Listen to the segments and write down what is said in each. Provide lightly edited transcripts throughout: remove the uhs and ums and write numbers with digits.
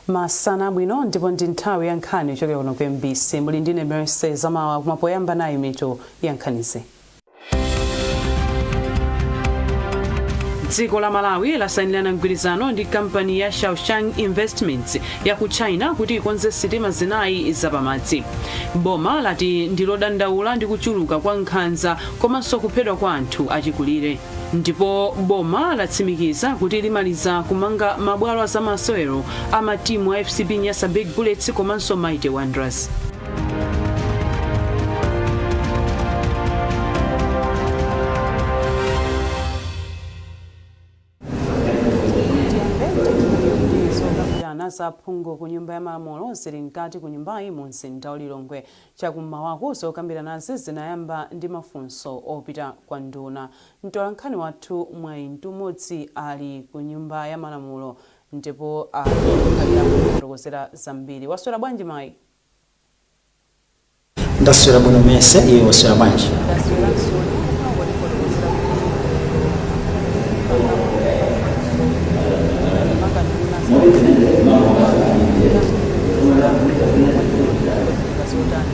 Masana abwino ndipo ndi nthawi ya nkhani kuchokera kuno ku mbc. Muli ndine Mercy Zamawa, koma poyamba nayi mitu ya nkhanizi. Dziko la Malawi lasayinirana mgwirizano ndi kampani ya Shaoshang Investments ya ku China kuti ikonze sitima zinayi zapamadzi. Boma lati ndi lodandaula ndi kuchuluka kwa nkhanza komanso kuphedwa kwa anthu achikulire. Ndipo boma latsimikiza kuti limaliza kumanga mabwalo a zamasewero a matimu a FCB Nyasa Big Bullets komanso Mighty Wanderers. Zokambirana za aphungu ku Nyumba ya Malamulo zili mkati ku nyumbayi mu mzinda wa Lilongwe. Chakum'mawaku zokambiranazi zinayamba ndi mafunso opita kwa nduna. Mtolankhani wathu Mwayi Mtumodzi ali ku Nyumba ya Malamulo ndipo atikhalira kutifotokozera zambiri. Waswera bwanji Mwayi? Ndaswera bwino Mercy, iwe waswera bwanji? Ndasweranso. Ndikufuna ungotifotokozera kuti maka nduna zotani?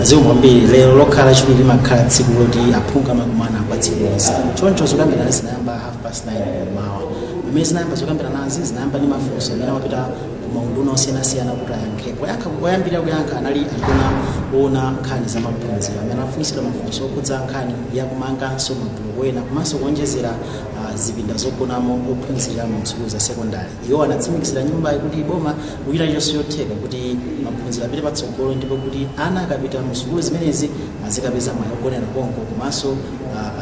Zikomo kwambiri. Lero lokhala Lachiwiri limakhala tsiku loti aphungu amakumana kwa tsiku lonse, choncho zokambirana zinayamba 9:30 mmawa. Pamene zinayamba zokambiranazi, zinayamba ndi mafunso amene amapita ku maunduna osiyanasiyana kuti ayankhepo. Oyankha oyambirira kuyankha anali anduna oona nkhani za maphunziro amene anafunsidwa mafunso okhudza nkhani ya kumanganso mabuloko ena komanso kuonjezera zipinda zogonamo ophunzira mu sukulu za sekondari. Iwo anatsimikizira nyumbayi kuti boma likuchita chonse chotheka kuti maphunziro apite patsogolo ndipo kuti ana akapita mu sukulu zimenezi azikapeza mwayi ogonera konko komanso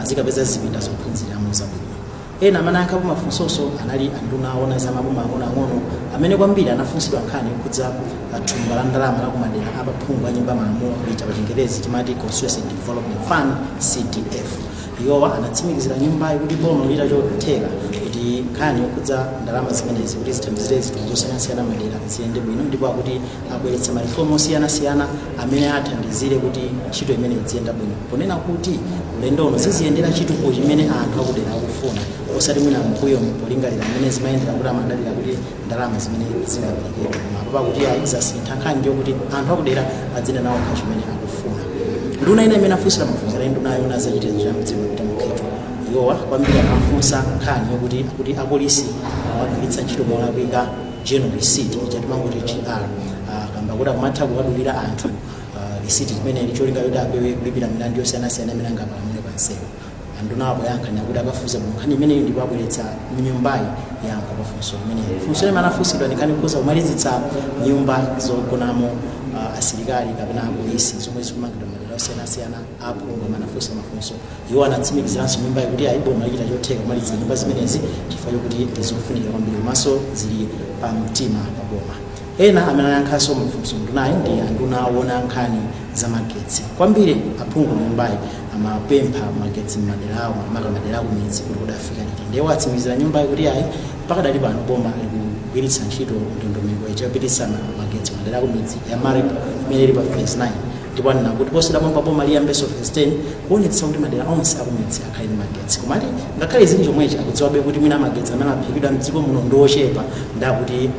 azikapeza zipinda zophunziramo zabwino. Ena amene anayankhapo mafunsonso anali anduna oona za maboma ang'onoang'ono amene kwambiri anafunsidwa nkhani yokhudza thumba la ndalama la kumadera a aphungu a Nyumba ya Malamulo, lija pa Chingerezi timati Constituency Development Fund, CDF. Iwowa anatsimikizira nyumbayi kuti boma likuchita chotheka kuti nkhani yokhudza ndalama zimenezi kuti zithandizire zitukuko zosiyanasiyana madera ziyende bwino, ndipo akuti abweretsa malifomu osiyanasiyana amene athandizire kuti ntchito imeneyi iziyenda bwino, ponena kuti ulendo uno ziziyendera chitukuko chimene anthu akudera akufuna, osati mwina m'mbuyomu polingalira mmene zimayendera kuti amadalira kuti ndalama zimene zingaperekedwe. Koma apo pakuti ayi, zasintha, nkhani ndiyo kuti anthu akudera adzinena okha chimene akufuna. Nduna ina imene inafunsidwa mafunso inali nduna yoona za chitetezo cha mdziko, Peter Mukhito. Iwowa kwambiri anafunsa nkhani yokuti kuti apolisi amagwiritsa ntchito molakwika general receipt ija timangoti GR, kamba kuti akumatha kuwadulira anthu receipt limeneli cholinga choti apewe kulipira milandu yosiyanasiyana imene angapalamule pa msewu. Andunawa poyankha akuti akafufuza bwino nkhani imeneyi ndipo abweretsa mnyumbayi yankho pa funso limeneli. Funso limene anafunsidwa ndi nkhani yokhudza kumalizitsa nyumba zogonamo asilikali kapena apolisi zomwe zikumangidwa madera osiyanasiyana. Aphungu amene anafunsa mafunso iwo anatsimikiziranso nyumbayi kuti ayi, boma lichita chotheka kumalizitsa nyumba zimenezi chifukwa chokuti ndi zofunikira kwambiri komanso zili pa mtima pa boma. Ena amene anayankhanso mafunso ndunayi ndi anduna owona nkhani za magetsi. Kwambiri aphungu mnyumbayi amapempha magetsi m'madera awo, makamaka madera akumidzi, kuti kodi afika liti. Ndiye watsimikizira nyumbayi kuti ayi, pakadali pano boma likugwiritsa ntchito ndondomeko ija yopititsa magetsi madera akumidzi ya MAREP imene ili pa phase 9, ndipo anena kuti posachedwapa boma liyambenso phase 10 kuonetsetsa kuti madera onse akumidzi akhale ndi magetsi. Koma ati ngakhale zili chomwechi, akudziwabe kuti mwina magetsi amene aphikidwa mdziko muno ndi ochepa, ndakuti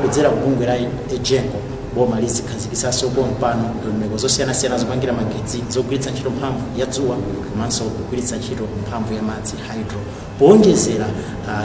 kudzera ku bungwe la EGENCO boma lizikhazikitsanso pompano ndondomeko zosiyanasiyana zopangira magetsi zogwiritsa ntchito mphamvu ya dzuwa komanso kugwiritsa ntchito mphamvu ya madzi, hydro, powonjezera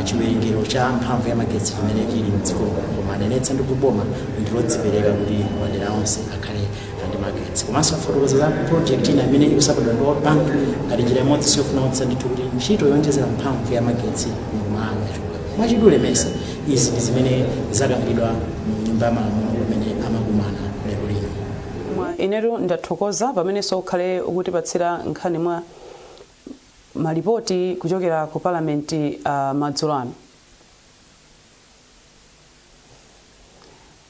chiwerengero cha mphamvu ya magetsi chimene chili mdziko. Koma anenetsa ndi boma ndi lodzipereka kuti madera onse akhale ndi magetsi. Komanso afotokoza za project ina imene ikusapotedwa ndi World Bank ngati njira imodzi yofuna kuonetsetsa ndithu kuti ntchito yowonjezera mphamvu ya magetsi kuno ku Malawi yachuluka. Mwachidule Mercy, izi ndi zimene zakambidwa mu Nyumba ya Malamulo pamene amakumana lero lino. Inetu ndathokoza pamenenso ukhale ukutipatsira nkhani mwa malipoti kuchokera ku palamenti madzulo ano.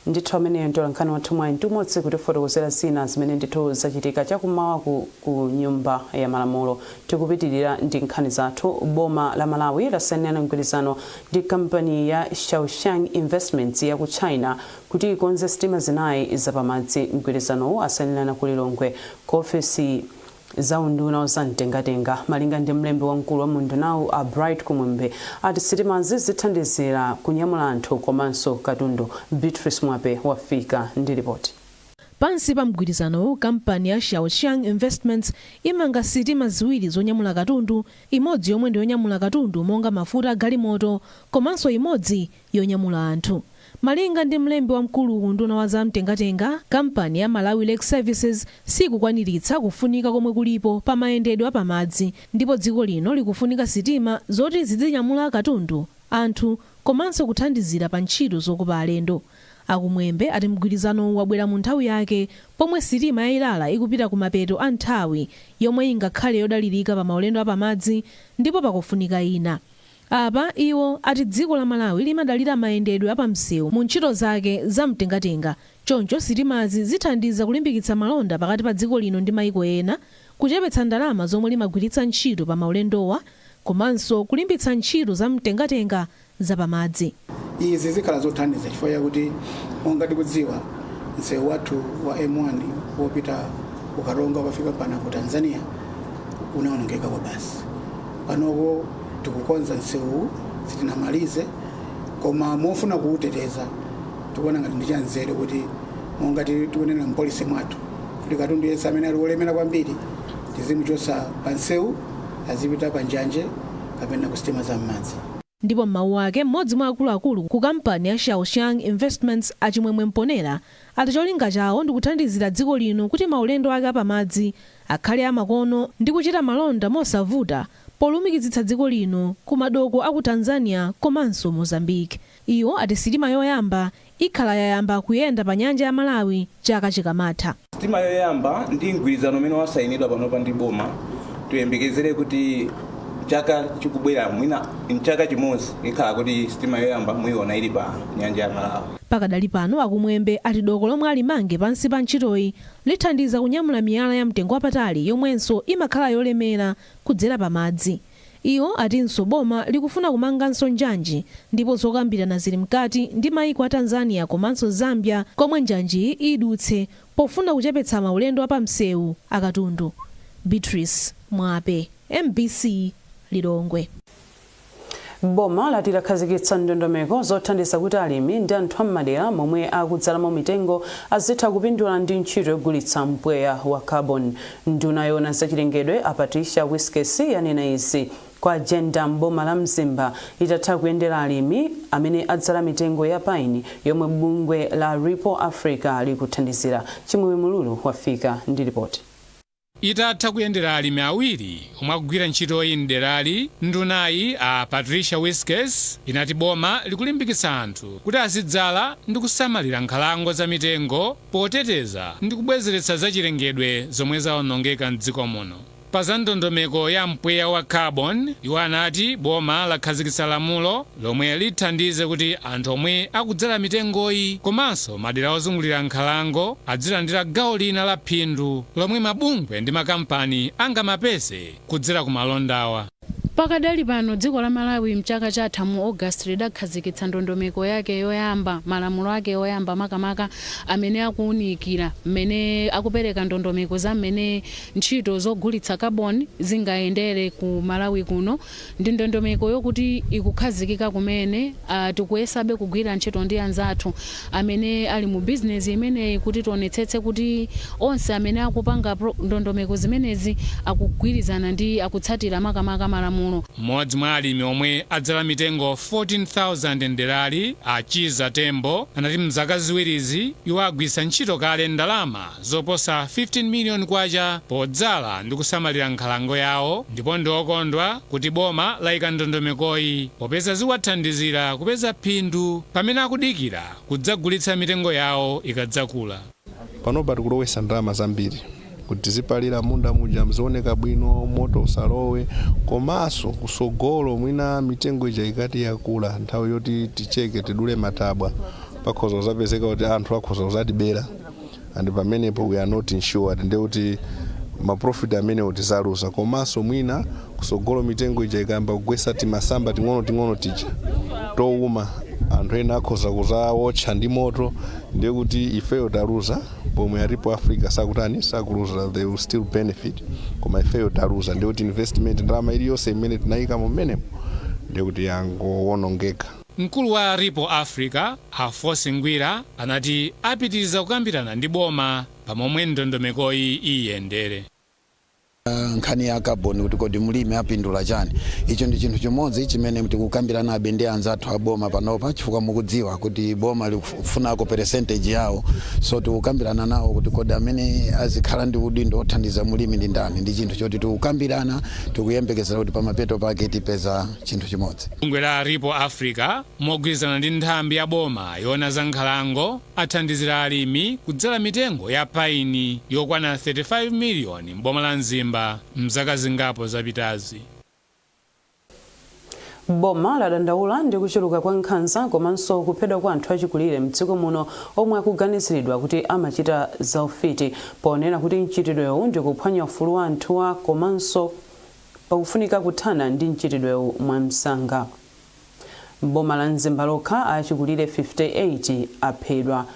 Ndithu ameneyo mtolankhani wathu Mwayi Mtumodzi kutifotokozera zina zimene ndithu zachitika chakummawa ku Nyumba ya Malamulo. Tikupitirira ndi nkhani zathu. Boma la Malawi lasainirana mgwirizano ndi kampani ya Shaoshang Investments ya ku China kuti ikonze sitima zinayi zapamadzi. Mgwirizanowu asainirana ku Lilongwe ku ofesi. Za unduna zamtengatenga, malinga ndi mlembi wamkulu wa mundunawu a Bright Kumwembe, ati sitimazi zithandizira kunyamula anthu komanso katundu. Beatrice Mwape wafika ndi ripoti. Pansi pa mgwirizanowu, kampani ya Shaoxiang Investments imanga sitima ziwiri zonyamula katundu, imodzi yomwe ndi yonyamula katundu monga mafuta agalimoto komanso imodzi yonyamula anthu. Malinga ndi mlembi wamkulu unduna wa zamtengatenga, kampani ya Malawi Lake Services sikukwaniritsa kufunika komwe kulipo pa mayendedwe apamadzi, ndipo dziko lino likufunika sitima zoti zizinyamula katundu, anthu komanso kuthandizira pa ntchito zokopa alendo. Akumwembe ati mgwirizanowu wabwera mu nthawi yake pomwe sitima ya Ilala ikupita ku mapeto a nthawi yomwe ingakhale yodalirika pa maulendo apamadzi ndipo pakufunika ina. Apa iwo ati dziko la Malawi limadalira mayendedwe apamsewu mu ntchito zake zamtengatenga, choncho sitimazi zithandiza kulimbikitsa malonda pakati pa dziko lino ndi mayiko ena, kuchepetsa ndalama zomwe limagwiritsa ntchito pa maulendowa komanso kulimbitsa ntchito zamtengatenga zapamadzi. Izi zikhala zothandiza chifukwa chakuti monga tikudziwa, msewu wathu wa M1 wopita kuKaronga ukafika pana ku Tanzania unawonongeka kwa basi. Panoko tikukonza msewu, sitinamalize, koma mofuna kuuteteza tikuona ngati ndichanzeru kuti monga tikunena m'policy mwathu kuti katundu yense amene ali wolemera kwambiri tizimuchosa pa msewu, azipita pa njanje kapena ku sitima za m'madzi. Ndipo m'mawu ake, mmodzi mwa akuluakulu ku kampani ya Shaoxiang Investments, Achimwemwe Mponera, ati cholinga chawo ndi kuthandizira dziko lino kuti maulendo ake apamadzi akhale amakono ndi kuchita malonda mosavuta polumikizitsa dziko lino ku madoko aku Tanzania komanso Mozambique. Iwo ati sitima yoyamba ikhala yayamba kuyenda pa nyanja ya Malawi chaka chikamatha. Sitima yoyamba ndi mgwirizano umene wasayinidwa panopa ndi boma, tuyembekezere kuti chaka chikubwera, mwina mchaka chimodzi, ikhala kuti sitima yoyamba muyiona ili pa nyanja ya Malawi. Pakadali pano, Akumwembe ati doko lomwe alimange pansi pa ntchitoyi lithandiza kunyamula miyala ya mtengo wapatali yomwenso imakhala yolemera kudzera pamadzi. Iwo atinso boma likufuna kumanganso njanji ndipo zokambirana zili mkati ndi maiko a Tanzania komanso Zambia komwe njanjiyi idutse pofuna kuchepetsa maulendo apamsewu akatundu. Beatrice Mwape, MBC, Lilongwe. Boma lati lakhazikitsa ndondomeko zothandiza kuti alimi ndi anthu am'madera momwe akudzalamo mitengo azitha kupindula ndi ntchito yogulitsa mpweya wa carbon. Nduna yoona zachilengedwe a Patricia Wiskes yanena izi kwa Jenda mboma la Mzimba itatha kuyendera alimi amene adzala mitengo ya paini yomwe bungwe la Ripple Africa likuthandizira. Chimwemwe Mululu wafika ndi ripoti. Itatha kuyendera alimi awiri omwe akugwira ntchitoyi mderali, ndunayi a Patricia Wiskes inati boma likulimbikitsa anthu kuti azidzala ndi kusamalira nkhalango za mitengo poteteza ndi kubwezeretsa zachilengedwe zomwe zawonongeka mdziko muno. Pa za ndondomeko ya mpweya wa carbon, iwo anati boma lakhazikitsa lamulo lomwe lithandize kuti anthu omwe akudzala mitengoyi komanso madera ozungulira nkhalango adzilandira gawo lina la phindu lomwe mabungwe ndi makampani angamapeze kudzera ku malondawa. Pakadali pano, dziko la Malawi mchaka chatha mu August lidakhazikitsa ndondomeko yake yoyamba, malamulo ake oyamba makamaka amene akuwunikira mmene akupereka ndondomeko za mmene ntchito zogulitsa carbon zingayendere ku Malawi kuno. Ndi ndondomeko yokuti ikukhazikika kumene. Tikuyesabe kugwira ntchito ndi anzathu amene ali mu bizinesi imeneyi kuti tionetsetse kuti onse amene akupanga ndondomeko zimenezi akugwirizana ndi akutsatira makamaka malamulo. Mmodzi mwa alimi omwe adzala mitengo 14,000 mderali, Achiza Tembo, anati mzaka ziwirizi iwo agwiritsa ntchito kale ndalama zoposa 15 miliyoni kwacha podzala ndi kusamalira nkhalango yawo, ndipo ndi okondwa kuti boma layika ndondomekoyi popeza ziwathandizira kupeza phindu pamene akudikira kudzagulitsa mitengo yawo ikadzakula. Panopa tikulowesa ndalama zambiri kuti tizipalira munda muja mzioneka bwino, moto usalowe, komanso kusogolo mwina mitengo ija ikati yakula, nthawi yoti ticheke, tidule matabwa, pakhoza kuzapezeka kuti anthu akhoza kuzatibera and pamenepo we are not insured, ndiye kuti maprofit amene tizaluza. Komanso mwina kusogolo mitengo ija ikayamba kugwesa timasamba ting'ono ting'ono tija towuma, Anthu ena akhoza kuzawotcha ndi moto, ndiye kuti ifeyo taluza, pomwe a Ripple Africa sakutani, sakuluza, they will still benefit, koma ifeyo taluza. Ndiye kuti investment, ndalama iliyonse imene tinayikamo mmenemo, ndiye kuti yangowonongeka. Mkulu wa Ripple Africa, Afosi Ngwira, anati apitiriza kukambirana ndi boma pamomwe ndondomekoyi iyendere. Nkhani ya carbon, kuti kodi mlimi apindula chani? Icho ndi chinthu chimodzi chimene tikukambiranabe ndi anzathu a boma panopa, chifukwa mukudziwa kuti boma likufunako percentage yawo. So tikukambirana nawo kuti kodi amene azikhala ndi udindo othandiza mulimi ndi ndani? Ndi chinthu choti tikukambirana, tikuyembekezera kuti pamapeto pake tipeza chinthu chimodzi. Bungwe la Ripple Africa, mogwirizana ndi nthambi ya boma yoona za nkhalango, athandizira alimi kudzala mitengo ya paini yokwana 35 miliyoni m'boma la Mzimba mzaka zingapo zapitazi. Boma ladandaula ndi kuchuluka kwa nkhanza komanso kuphedwa kwa anthu achikulire mdziko muno omwe akuganiziridwa kuti amachita zaufiti, ponena kuti mchitidwewu ndi kuphwanya ufulu wa anthuwa komanso pakufunika kuthana ndi mchitidwewu mwamsanga. Boma la Mzimba lokha, achikulire 58 aphedwa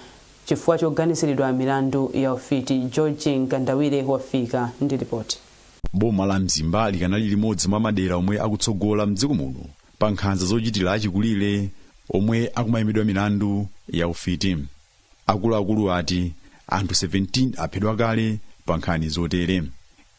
chifukwa choganiziridwa milandu ya ufiti. George Nkandawire wafika ndi ripoti. Boma la Mzimba likanali limodzi mwa madera omwe akutsogola mdziko muno pa nkhanza zochitira achikulire omwe akumayimbidwa milandu ya ufiti. Akuluakulu ati anthu 17 aphedwa kale pa nkhani zotere.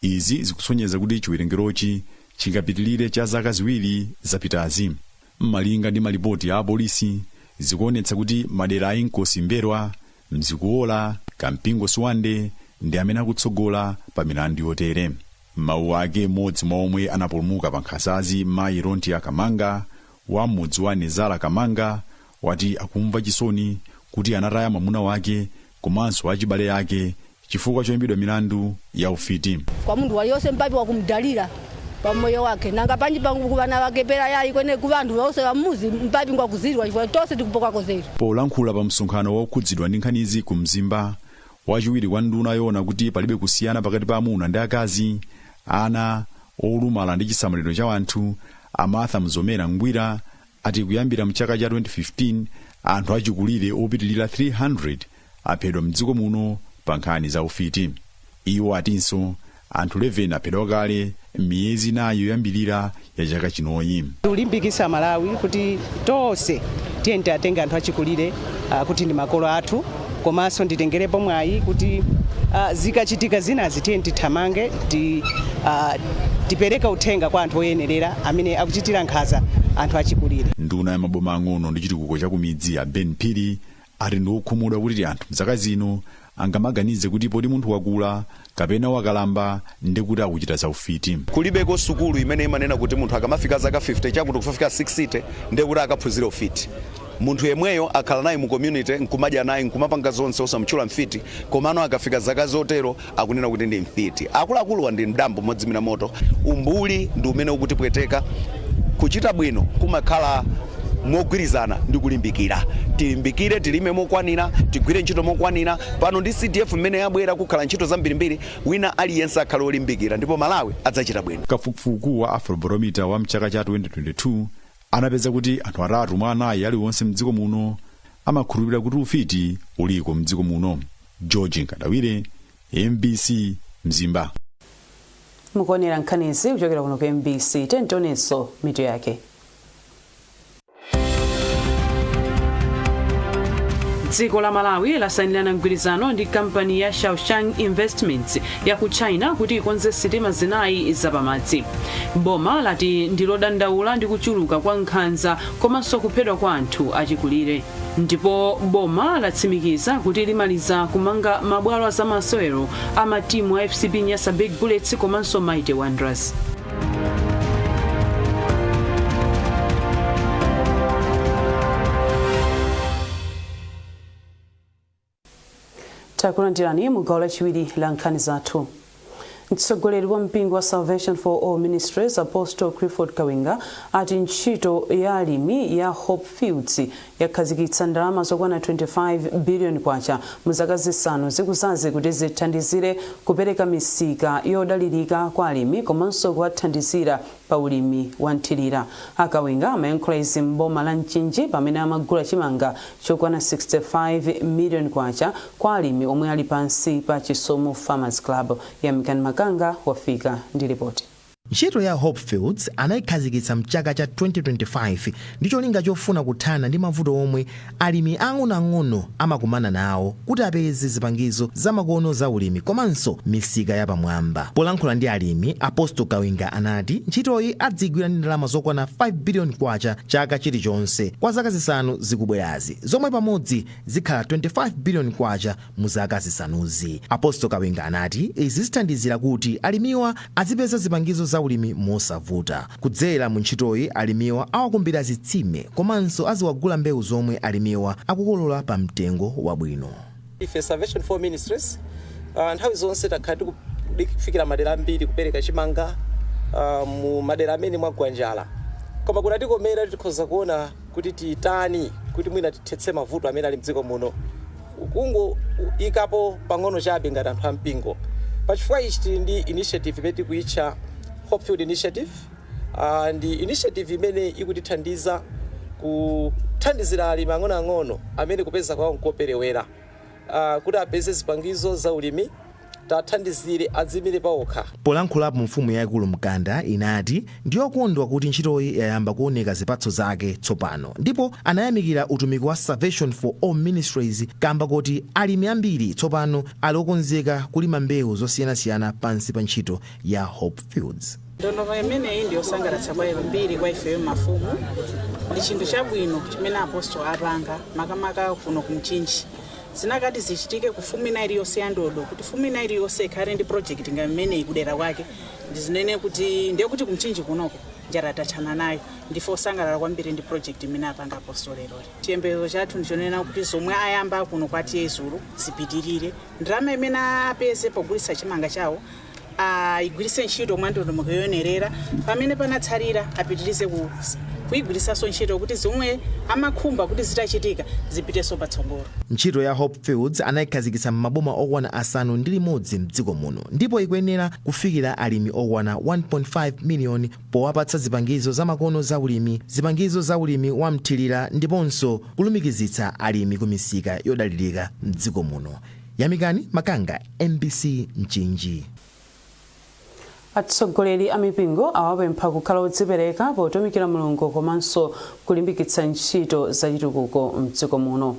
Izi zikusonyeza kuti chiwerengerochi chingapitilire cha zaka 2 zapitazi. Malinga ndi malipoti a apolisi, zikuonetsa kuti madera a Inkosi Mberwa, Mzikuola, Kampingo Siwande ndi amene akutsogola pa milandu yotere. Mawu ake, mmodzi mwa omwe anapulumuka pa nkhanzazi, mayi Rontia Kamanga wa mudzi wa Nezala Kamanga, wati akumva chisoni kuti anataya mwamuna wake komanso achibale ake chifukwa choyimbidwa milandu ya ufiti. Kwa munthu waliyonse mpapi wakumdalira pamoyo wake, nanga panji pangu kuvana wake pera yayi kwene kuvantu vose vamuzi mpapi ngwakuzirwa chifukwa tose tikupokako zeru. Polankhula pa msonkhano wokhudzidwa ndi nkhanizi ku Mzimba, wachiwiri kwa nduna yoona kuti palibe kusiyana pakati pa amuna ndi akazi, ana olumala ndi chisamaliro cha anthu, a Martha Mzomera Ngwira, ati kuyambira mchaka cha 2015 anthu achikulire opitilira 300 aphedwa mdziko muno pa nkhani za ufiti. Iwo atinso anthu 11 aphedwa kale miyezi 4 yoyambirira ya chaka chinoyi. Ulimbikisa Malawi kuti tonse tiye tiatenge anthu achikulire kuti ndi makolo athu, komanso nditengerepo mwayi kuti zikachitika zinazi tiye tithamange tipereke uthenga kwa anthu oyenerera amene akuchitira nkhanza anthu achikulire. Nduna ya maboma ang'ono ndi chitukuko cha kumidzi ya Ben Phiri ati ndi okhumudwa kuti anthu mzaka zino angamaganize kuti poti munthu wakula kapena wakalamba ndi kuti akuchita zaufiti. Kulibeko sukulu imene imanena kuti munthu akamafika zaka 50 chakuti kufika 60 ndiye kuti akaphunzira ufiti. Munthu yemweyo akhala naye mu community, nkumadya naye, nkumapanga zonse, osamutchula mfiti, komano akafika zaka zotero akunena kuti ndi mfiti. Akuluakuluwa ndi mdambo modzimira moto. Umbuli ndi umene ukutipweteka. Kuchita bwino kumakhala mogwirizana ndi kulimbikira. Tilimbikire, tilime mokwanira, tigwire ntchito mokwanira. Pano ndi CDF mmene yabwera, kukhala ntchito zambirimbiri. Wina aliyense akhale olimbikira ndipo Malawi adzachita bwino. Kafukufuku wa Afrobarometer wa mchaka cha 2022 anapeza kuti anthu 3 mwa 4 aliwonse mdziko muno amakhulupirira kuti ufiti uliko mdziko muno. George Nkadawire, MBC, Mzimba. Mukuonera nkhanizi kuchokera kuno ku MBC. Tentionenso mitu yake. Dziko la Malawi lasayinirana mgwirizano ndi kampani ya Shaoshang Investments ya ku China kuti ikonze sitima 4 zapamadzi. Boma lati ndi lodandaula ndi kuchuluka kwa nkhanza komanso kuphedwa kwa anthu achikulire. Ndipo boma latsimikiza kuti limaliza kumanga mabwalo azamasewero a matimu a FCB Nyasa Big Bullets komanso Mighty Wanderers. Takulandirani mu gawo lachiwiri la nkhani zathu. Mtsogoleri wa mpingo wa Salvation for All Ministries, Apostle Clifford Kawinga, ati ntchito ya alimi ya Hope Fields yakhazikitsa ndalama zokwana 25 billion kwacha mu zaka 5 zikuzazi kuti zithandizire kupereka misika yodalirika kwa alimi komanso kuwathandizira pa ulimi wa nthirira. Akawinga amayankhula izi m'boma la Mchinji pamene amagula chimanga chokwana 65 million kwacha kwa alimi omwe ali pansi pa Chisomo Farmers Club. Yamikani Makanga wafika ndi ripoti. Ntchito ya Hope Fields anayikhazikitsa mchaka cha 2025 ndi cholinga chofuna kuthana ndi mavuto omwe alimi ang'onoang'ono amakumana nawo kuti apeze zipangizo zamakono za ulimi komanso misika yapamwamba. Polankhula ndi alimi, Apostle Kawinga anati ntchitoyi adzigwira ndi ndalama zokwana 5 billion kwacha chaka chilichonse kwa zaka 5 zikubwerazi, zomwe pamodzi zikhala 25 billion kwacha mu zaka 5zi. Apostle Kawinga anati izi zithandizira kuti alimiwa azipeza zipangizo za ulimi mosavuta. Kudzera mu ntchitoyi, alimiwa awakumbira zitsime komanso aziwagula mbewu zomwe alimiwa akukolola pa mtengo wabwino. Ife Salvation for Ministries nthawi zonse takhala tikufikira madera ambiri kupereka chimanga mu madera amene mwagwa njala, koma kunatikomera tikhoza kuona kuti titani kuti mwina tithetse mavuto amene ali mdziko muno, kungoyikapo pang'ono chabe ngati anthu ampingo. Pachifukwa ichi tili ndi initiative imene tikuyitcha Hopefield Initiative. Ndi initiative imene ikutithandiza kuthandizira alimi ang'onoang'ono amene kupeza kwawo nkoperewera kuti apeze zipangizo za ulimi, tathandizire adzimire pawokha. Polankhulapo, mfumu yayikulu Mkanda inati ndiyokondwa kuti ntchitoyi yayamba kuoneka zipatso zake tsopano, ndipo anayamikira utumiki wa Salvation for All Ministries kamba kuti alimi ambiri tsopano ali okonzeka kulima mbewu zosiyanasiyana pansi pa ntchito ya Hope Fields. Ndondomeko imeneyi ndiyosangalatsa kwambiri kwa ifeyo mafumu. Ndi chinthu chabwino chimene apostolo apanga, makamaka kuno kumchinji. Zinakati zichitike ku fumu ina iliyonse ya ndodo, kuti fumu ina iliyonse ikhale ndi project nga imeneyi kudera kwake. Ndizinene kuti ndiye kuti kumchinji kunoko njala tathana nayo. Ndife osangalala kwambiri ndi project imene apanga apostolo leroli. Chiyembekezo chathu ndichonena kuti zomwe ayamba kuno kwa T/A Zulu zipitirire. Ndalama imene apeze pogulitsa chimanga chawo ayigwiritse ntchito mwa ndondomeko yoyenerera. Pamene panatsalira apitirize kuyigwiritsanso ntchito kuti zomwe amakhumba kuti zitachitika zipitenso patsogolo. Ntchito ya Hope Fields anayikhazikitsa m'maboma okwana 6 mdziko muno, ndipo ikuyenera kufikira alimi okwana 1.5 miliyoni powapatsa zipangizo zamakono za ulimi, zipangizo za ulimi wa mthirira ndiponso kulumikizitsa alimi ku misika yodalirika mdziko muno. Yamikani Makanga, MBC, Mchinji. Atsogoleri a mipingo awapempha kukhala odzipereka potumikira Mulungu komanso kulimbikitsa ntchito zachitukuko mdziko muno.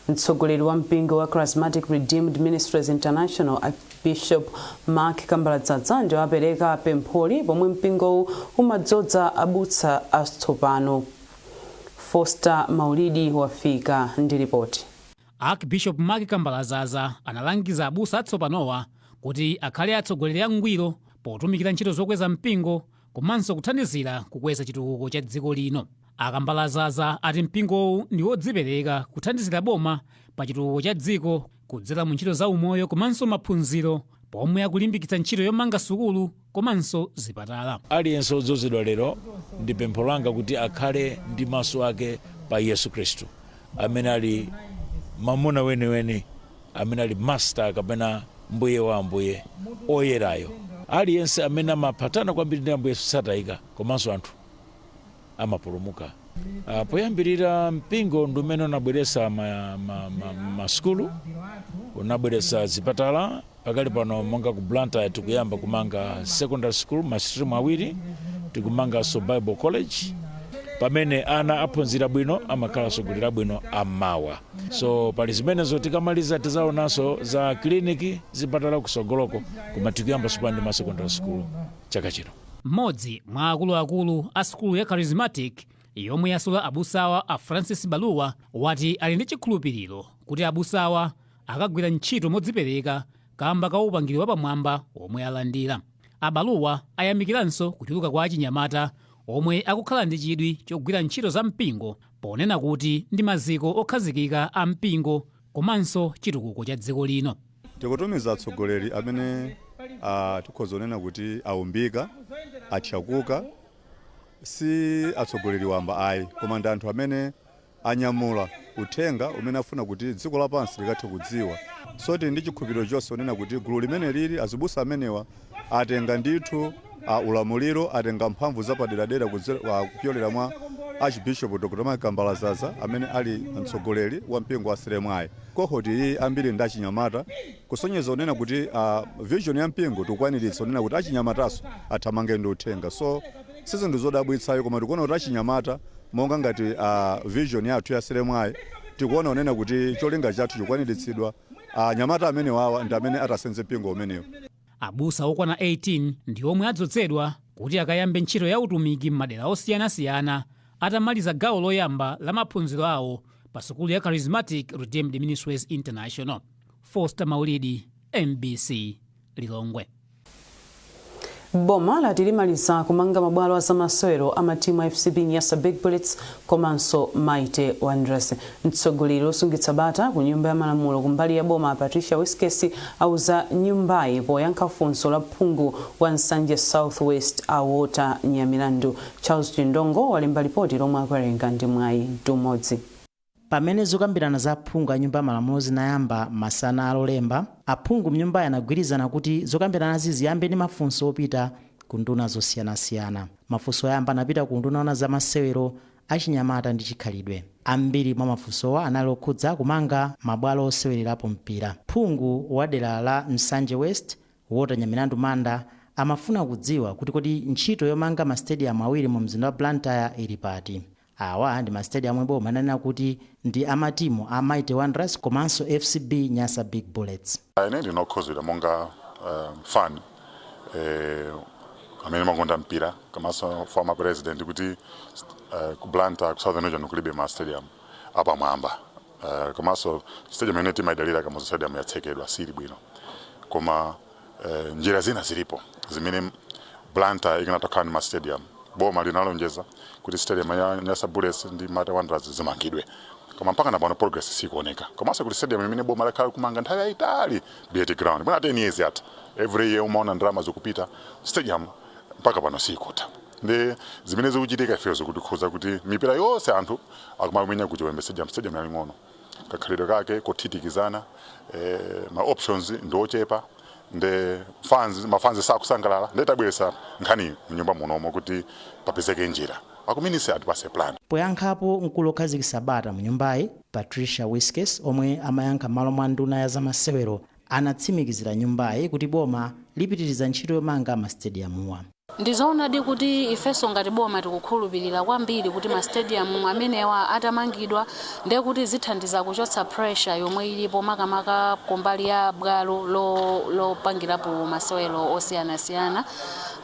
Mtsogoleri wa mpingo wa Charismatic Redeemed Ministries International, Archbishop Mark Kambaladzadza, ndiwo apereka pempholi pomwe mpingowu umadzodza abusa atsopano. Foster Maulidi wafika ndi ripoti. Archbishop Mark Kambalazaza analangiza abusa atsopanowa kuti akhale atsogoleri angwiro potumikira ntchito zokweza mpingo komanso kuthandizira kukweza chitukuko cha dziko lino. Akambalazaza ati mpingowu ndi wodzipereka kuthandizira boma pa chitukuko cha dziko kudzera mu ntchito za umoyo komanso maphunziro, pomwe akulimbikitsa ntchito yomanga sukulu komanso zipatala. Aliyense wodzozedwa lero, ndi pempho langa kuti akhale ndi maso ake pa Yesu Khristu, amene ali mamuna weniweni, amene ali master kapena mbuye wa ambuye oyerayo. Aliyense amene amaphatana kwambiri ndi Ambuye Yesu satayika, komanso anthu amapulumuka. Poyambirira mpingo ndi umene unabweretsa masukulu, unabweretsa zipatala. Pakali pano monga ku Blantyre tikuyamba kumanga secondary school, ma stream awiri, tikumanganso Bible college. Pamene ana aphunzira bwino amakhala atsogoleri bwino ammawa. So pali zimenezo. Tikamaliza tizaonanso za kliniki, zipatala kusogoloko, koma tikuyamba tsopano ndi ma secondary school chaka chino. Mmodzi mwa akuluakulu a sukulu ya Charismatic yomwe yasula abusawa, a Francis Baluwa, wati ali ndi chikhulupiriro kuti abusawa akagwira ntchito modzipereka kamba ka upangiri wapamwamba omwe alandira. Abaluwa ayamikiranso kuchuluka kwa achinyamata omwe akukhala ndi chidwi chogwira ntchito za mpingo, ponena kuti ndi maziko okhazikika a mpingo komanso chitukuko cha dziko lino. Tikutumiza atsogoleri amene Tikhoza kunena kuti aumbika, atchakuka, si atsogoleri wamba ayi, koma ndi anthu amene anyamula uthenga umene afuna kuti dziko lapansi likathe kudziwa. So tili ndi chikhulupiriro chonse kunena kuti gulu limene lili azibusa amenewa atenga ndithu ulamuliro, atenga mphamvu zapaderadera kupyolera mwa Archbishop Dr Mike Kambalazaza amene ali mtsogoleri wa mpingo wa CMI. Cohort iyi ambiri ndi achinyamata, kusonyeza kunena kuti vision ya mpingo tikukwaniritsa kunena kuti achinyamataso athamange ndi uthenga. So sizinthu zodabwitsayo, koma tikuona kuti achinyamata monga ngati vision yathu ya CMI, tikuona kunena kuti cholinga chathu chikukwaniritsidwa. Anyamata amene wawa ndi amene atasenze mpingo umenewu. Abusa okwana 18 ndi omwe adzozedwa kuti akayambe ntchito ya utumiki m'madera osiyanasiyana atamaliza gawo loyamba la maphunziro awo pa sukulu ya Charismatic Redeemed Ministries International. Foster Maulidi, MBC, Lilongwe. Boma lati limaliza kumanga mabwalo a zamasewero a matimu a FCB Nyasa Big Bullets komanso Mighty Wanderers. Mtsogoleri wosungitsa bata ku Nyumba ya Malamulo kumbali ya boma, Patricia Wiskes, auza nyumbayi poyankha funso la phungu wa Nsanje South West a Walter Nyamilandu. Charles Chindongo walemba ripoti lomwe akuwerenga ndi Mwayi Mtumodzi. Pamene zokambirana za aphungu a Nyumba ya Malamulo zinayamba masana alolemba, aphungu mnyumbayi anagwirizana kuti zokambiranazi ziyambe ndi mafunso opita ku nduna zosiyanasiyana. Mafunso oyamba anapita ku nduna yoona za masewero, achinyamata ndi chikhalidwe. Ambiri mwa mafunsowa anali okhudza kumanga mabwalo osewererapo mpira. Phungu wa dera la Nsanje West, Walter Nyamilandu Manda, amafuna kudziwa kuti kodi ntchito yomanga ma stadium awiri mu mzinda wa Blantyre ili pati. Awa ndi ma stadium omwe boma ananena kuti ndi amatimu a Mighty Wanderers komanso FCB Nyasa Big Bullets. Ine ndinokhuzidwa monga fan amene makonda mpira komanso former president kuti ku Blantyre, ku Southern Region, kulibe ma stadium apamwamba, komanso stadium imene timayidalira, Kamuzu Stadium, yatsekedwa, sili bwino. Koma njira zina zilipo zimene Blantyre ikanatokhala ndi ma stadium. Boma linalonjeza kuti stadium ya Nyasa Bullets ndi Mighty Wanderers zimangidwe, koma mpaka napano progress sikuoneka. Komanso kuti stadium imene boma lakhala kumanga nthawi yayitali, BAT Ground, mwina 10 years yatha, every year umaona ndalama zikupita, stadium mpaka pano sikutha. Ndi zimene zikuchitika ifeyo zikutikhuza kuti mipira yonse anthu akumamenya ku Chiwembe Stadium, stadium yaling'ono, kakhalidwe kake kothitikizana, ma options ndi ochepa, ndi fans, ma fans sakusangalala. Ndi tabweretsa nkhani mnyumba munomo kuti papezeke njira, aku ministry atipase plan. Poyankhapo, mkulu okhazikitsa bata mu nyumbayi, Patricia Wiskes, omwe amayankha m'malo mwa nduna ya zamasewero, anatsimikizira nyumbayi kuti boma lipitiriza ntchito yomanga masitediyamuwa. Ndizoonadi kuti ifenso ngati boma tikukhulupirira kwambiri kuti ma stadium amenewa atamangidwa, ndiye kuti zithandiza kuchotsa pressure yomwe ilipo, makamaka kumbali ya bwalo lopangirapo masewero osiyanasiyana.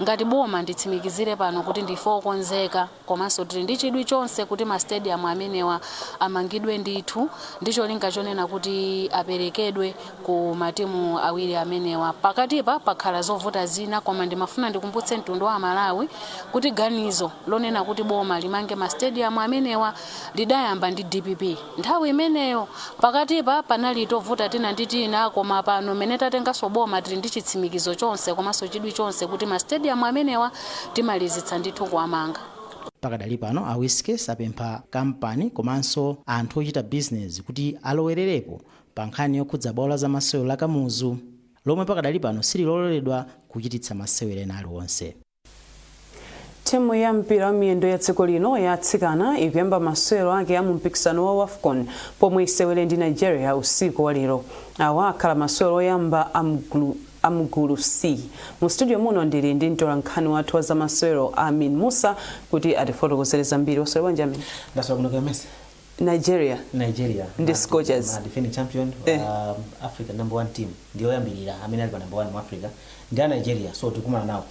Ngati boma nditsimikizire pano kuti ndife okonzeka komanso tili ndi chidwi chonse kuti ma stadium amenewa amangidwe ndithu, ndi cholinga chonena kuti aperekedwe ku matimu awiri amenewa. Pakatipa pakhala zovuta zina, koma ndimafuna ndikumbutse mtundu wa Malawi kuti ganizo lonena kuti boma limange ma stadium amenewa lidayamba ndi DPP nthawi imeneyo. Pakatipa panali tovuta tina ndi tina, koma pano mene tatenganso boma tili ndi chitsimikizo chonse komanso chidwi chonse kuti ma stadium amenewa timalizitsa ndithu kuwamanga. Pakadali pano, a Wiskes apempha kampani komanso anthu ochita bizinesi kuti alowererepo pa nkhani yokhudza bwalo la zamasewero la Kamuzu, lomwe pakadali pano sililoledwa kuchititsa masewero ena aliwonse. Timu ya mpira wa miyendo ya dziko lino ya atsikana ikuyamba masewero ake a mu mpikisano wa WAFCON pomwe isewere ndi Nigeria usiku wa lero. Awa akhala masewero oyamba a mgulu C. Mu studio muno ndili ndi mtolankhani wathu wa zamasewero, Amin Musa, kuti atifotokozere zambiri. Waswera bwanji, Amin? Ndaswera kuno kemese. Nigeria. Nigeria. Ndi Scorchers. Ma defending champion, Africa number one team, ndiyo oyambirira amene ali pa number one mu Africa ndi a Nigeria. So tikumana nawo,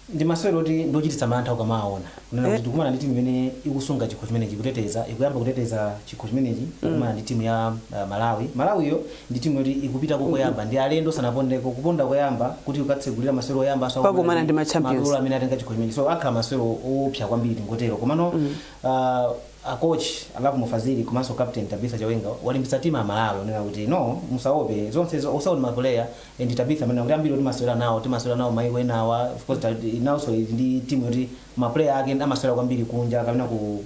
ndi masewero oti ndiochititsa mantha ukamawaona, kunena kuti tikumana ndi timu imene ikusunga chikho chimenechi, ikuteteza, ikuyamba kuteteza chikho chimenechi, kukumana ndi timu ya Malawi. Malawiyo ndi timu yoti ikupita koyamba, ndi alendo, sanapondeko, kuponda koyamba kuti ukatsegulira masewero oyamba so Pakumana ndi ma champions. Madolo amene atenga chikho chimenechi, so akhala masewero oopsa kwambiri, ngotero. Komano A coach Lovemore Fazili komanso captain Tabitha Chawenga walimbitsa timu ya Malawi, onena kuti no, musaope, zonse osaona ma player and Tabitha amene kuti ambiri timasewera nawo maiko enawa. Of course inawso ili ndi timu yoti ma player ake amasewera kwambiri kunja kapena ku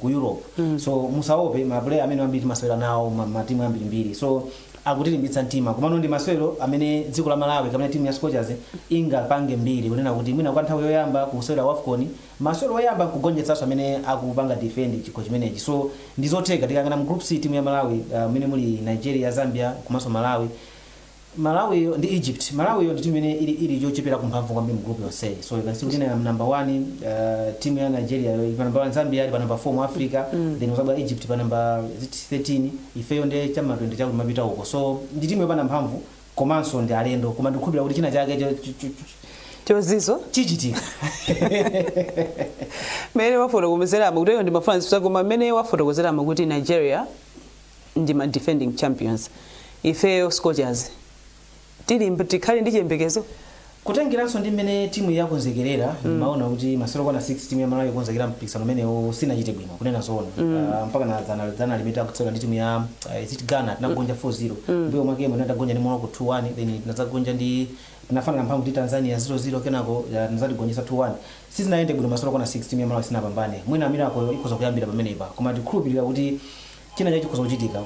Europe. So musaope, ma player amene ambiri timasewera nawo matimu ambirimbiri, so akutilimbitsa mtima. Komano ndi masewero amene dziko la Malawi kapena timu ya Scorchers ingapange mbiri, kunena kuti mwina kwa nthawi yoyamba kusewera WAFCON, masewero oyamba nkugonjetsanso amene akupanga defend chikho chimenechi. So ndizotheka. Tikangana mu group C, timu ya Malawi mmene muli Nigeria, Zambia komanso Malawi, Malawi ndi Egypt. Malawi ndi timu imene ili yochepera kumphamvu kwambiri mu group yonseyi. So you can see kuti ina number 1, timu ya Nigeria ili pa number 1, Zambia ili pa number 4 mu Africa. Then uzabwa Egypt pa number, is it 13? Ifeyo ndi chama 20 chakuti mapita uko. So ndi timu yopanda mphamvu komanso ndi alendo, koma ndikukhulupirira kuti china chake chozizo chichitika. Mmene wafotokozeramo kuti iyo ndimafuna, koma mmene wafotokozeramo kuti Nigeria ndi ma defending champions, ifeyo Scorchers tili tikhale ndi chiyembekezo? Kutengeranso ndi mmene timu yakonzekerera, ndimaona kuti masewero kwana 6 timu ya Malawi ikonzekera mpikisano umenewo sinachite bwino, kunena zoona. Mpaka na dzana dzana limene takutsewera ndi timu ya is it Ghana, tinagonja 4-0. Mbuyo mwake mwene tagonja ndi Morocco 2-1, then tinadzagonja ndi, tinafanana mphamvu ndi Tanzania 0-0, kenako tinadzatigonjetsa 2-1. Sizinayende bwino. Masewero kwana 6 timu ya Malawi sinapambane. Mwina miracle ikhoza kuyambira pamenepa, koma tikhulupirira kuti china chacho chikhoza kuchitika.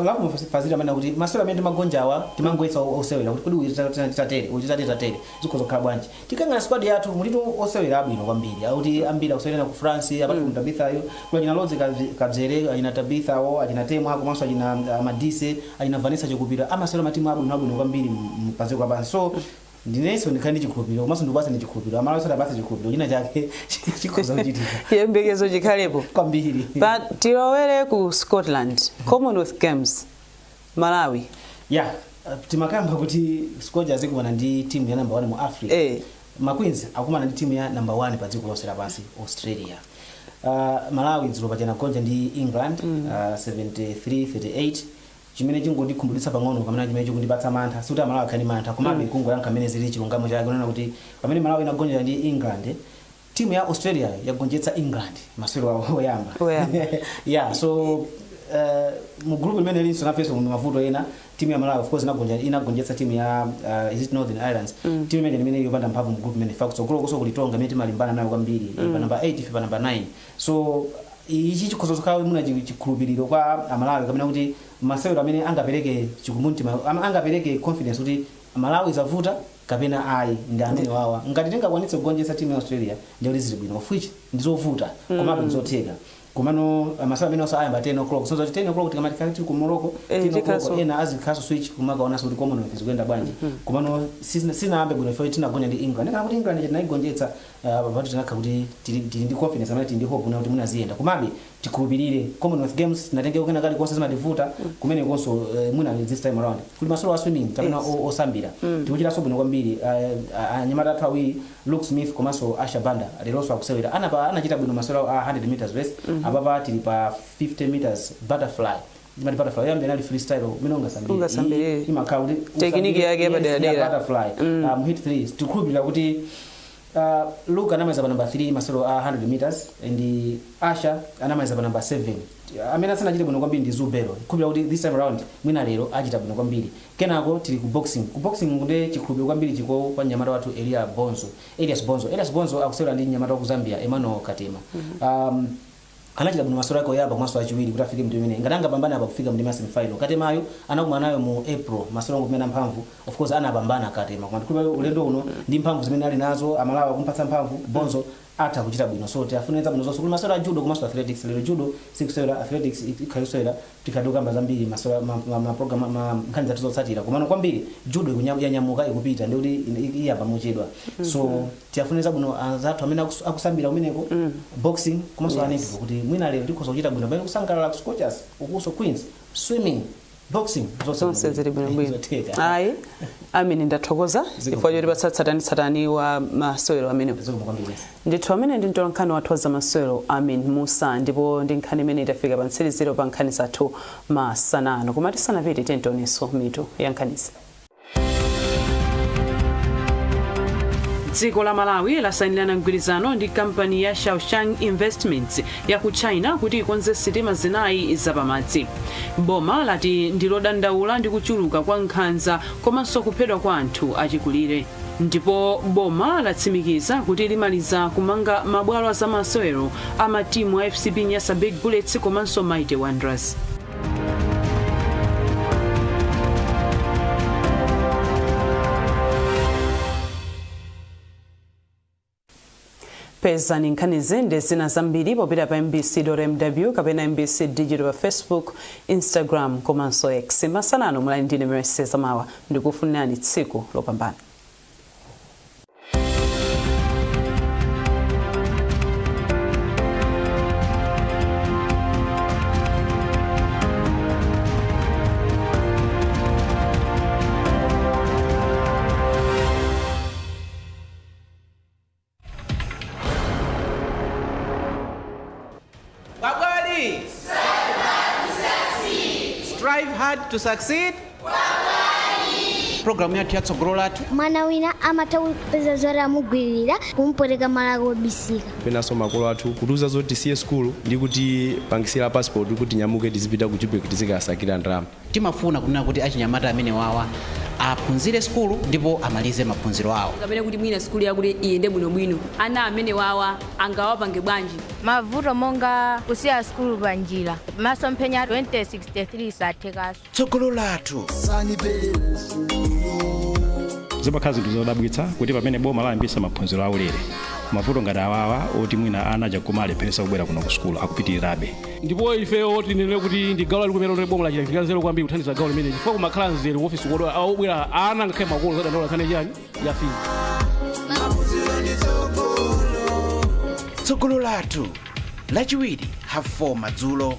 Lapo Fazili amene kuti masewero amene timagonjawa timangoyesa osewera kuti kodi uyu tatere, uyu tatere, tatere, zikhoza kukhala bwanji? Tikangana squad yathu, mulitu osewera abwino kwambiri, akuti ambiri akusewera ku France, apart from Tabithayo kuli achina Lodzi Kabzere, achina Tabithawo, achina Temwa, komanso achina Madise, achina Vanessa Chikupira, amasewera matimu abwino abwino kwambiri pa dziko lapansi. So ndinenso ndikhale ndi chikhulupiriro, komanso ndikupasa ndi chikhulupiriro, Amalawi osati chikhulupiriro, china chake chikhoza kuchitika. Chiyembekezo chikhalepo. Kwambiri. Pa tilowere ku Scotland, Commonwealth Games, Malawi. Ya, timakamba kuti Scorchers ikumana ndi timu ya number 1 mu Africa. Ma Queens akumana ndi timu ya number 1 pa dziko lonse lapansi, Australia. Malawi dzulo paja inagonja ndi England 73-38, chimene chingondikhumudwitsa pang'ono kamene chimene chikundipatsa mantha, sikuti Amalawi akhale ndi mantha, komabe kungoyankha mmene zili, chilungamo chake kunena kuti pamene Malawi inagonja ndi England, timu ya Australia yagonjetsa England masewero awo oyamba. Oyamba. Yeah, so mu group limene linso nafenso mu mavuto ena, timu ya Malawi of course inagonjetsa timu ya is it Northern Ireland? Timu imene imene yopanda mphamvu mu group imene fa kutsogolo kuso kulitonga imene timalimbana nayo kwambiri. Pa number 8, ife pa number 9. So ichi chikhoza kukhala muna chikhulupiriro kwa Amalawi kapena kuti masewero amene angapereke chikumbumtima, angapereke confidence kuti Malawi zavuta kapena ayi, ndi amene wawa ngati tingakwanitse kugonjetsa timu ya Australia ndi kuti zili bwino, of which ndizovuta, komabe ndizotheka. Komano masewero amene onso ayamba 10 o'clock, so zoti 10 o'clock tikamati tili ku Morocco, 10 o'clock ena azikhaso switch kumakaonanso kuti Commonwealth zikuyenda bwanji. Komano sinayambe bwino ife, tinagonja ndi England. Kana kuti England tinayigonjetsa, pati tinakha kuti tili ndi confidence amene tili ndi hope na kuti munaziyenda, komabe tikhulupirire Commonwealth Games tinatenge kena kalikonse zimativuta kumene konso. Mwina this time around kuli masewero a swimming kapena osambira. Tikuchitanso bwino kwambiri. Anyamata athu awiri, Luke Smith komanso Asha Banda, leronso akusewera. Anapa anachita bwino masewero a 100 meters race. Apapa tili pa 50 meters butterfly. Ndimati butterfly, yoyamba inali freestyle umene ungasambire. Ungasambire. Iyi imakhala kuti Technique yake yapadera-dera. Yes, ya butterfly. Mu heat 3 tikukhulupirira kuti Luke anamaliza pa number 3 masewero a 100 meters and Asha anamaliza pa number 7. Amene asanachite bwino kwambiri ndi Zubero. Kukhulupirira kuti this time around mwina lero achita bwino kwambiri. Kenako tili ku boxing. Ku boxing nde chikhulupiriro kwambiri chiko kwa mnyamata wathu Elia Bonzo, Elias Bonzo. Elias Bonzo akusewera ndi mnyamata wa ku Zambia, Emmanuel Katema. Anachita bwino masewero ake oyamba komanso achiwiri kuti afike mndime imene ngati angapambane apa kufika mndime ya semifinal. Katemayo anakumana nayo mu April, masewero angopimana mphamvu. Of course anapambana Katema, koma ndikhulupirira ulendo uno ndi mphamvu zimene ali nazo, Amalawi akumpatsa mphamvu, Bonzo atha kuchita bwino. So tiafunenza bwino zonse. Kuli masewero a judo komanso athletics lero. Judo sikusewera, athletics ikhala kusewera. Tikhala tikukamba zambiri masewero ma program, ma nkhani zathu zotsatira. Komano kwambiri judo yanyamuka ikupita, ndikuti iyamba mochedwa. So tiafunenza bwino anzathu amene akusambira kumeneko, boxing komanso a netball, kuti mwina lero tikhoza kuchita bwino pamene kusangalala ku Scorchers ukuso, Queens, swimming, boxing, zonse. Zonse zili bwinobwino. Zotheka. Ayi, amene ndathokoza chifukwa choti patsatanitsatani wa masewero amenewo. Ndithu, amene ndi mtolankhani wathu wa zamasewero, Amin Musa. Ndipo ndi nkhani imene itafika pa mtsiriziro pa nkhani zathu masanano, koma tisanapite tionenso mitu ya nkhanizi. Dziko la Malawi lasayinirana mgwirizano ndi kampani ya Shaoshang Investments ya ku China kuti ikonze sitima zinayi zapamadzi. Boma lati ndilodandaula ndi kuchuluka kwa nkhanza komanso kuphedwa kwa anthu achikulire. Ndipo boma latsimikiza kuti limaliza kumanga mabwalo azamasewero a matimu a FCB Nyasa Big Bullets komanso Mighty Wanderers. Pezani nkhanizi ndi zina zambiri popita pa mbc.mw kapena MBC Digital pa Facebook, Instagram komanso X. Masanano mulali ndine Mercy Zamawa, ndikufunirani tsiku lopambana. Wagwadi! Strive hard to succeed. Programu yathu yatsogolo lathu. Mwana wina amatha kupeza zoti amugwiririra, kumpereka malo obisika. Penanso makolo athu kutiuza zoti tisiye sukulu ndi kutipangisira passport kuti nyamuke tizipita ku Jubek tizikasakira ndalama. Timafuna kunena kuti achinyamata amene wawa aphunzire sukulu ndipo amalize maphunziro awo. Kapena kuti mwina sukulu yakuti iyende bwinobwino, ana amene wawa angawapange bwanji? Mavuto monga kusiya sukulu pa njira, masomphenya 2063 sathekaso. Tsogolo lathu. Zimakhala zinthu zodabwitsa kuti pamene boma layambisa maphunziro aulere, mavuto ngati awawa oti mwina ana ajakumalepheresa kubwera kuno ku sukulu akupitirirabe. Ndipo ifeyo tinene kuti ndi gawo lalikulu limene boma lachita nzeru kwambiri kuthandiza gawo limene, chifukwa kumakhala nzeru ofisi kodi obwera ana ngakhale makolo zadandaula nkhani chani ya fees. Tsogolo lathu, Lachiwiri 4:30 madzulo.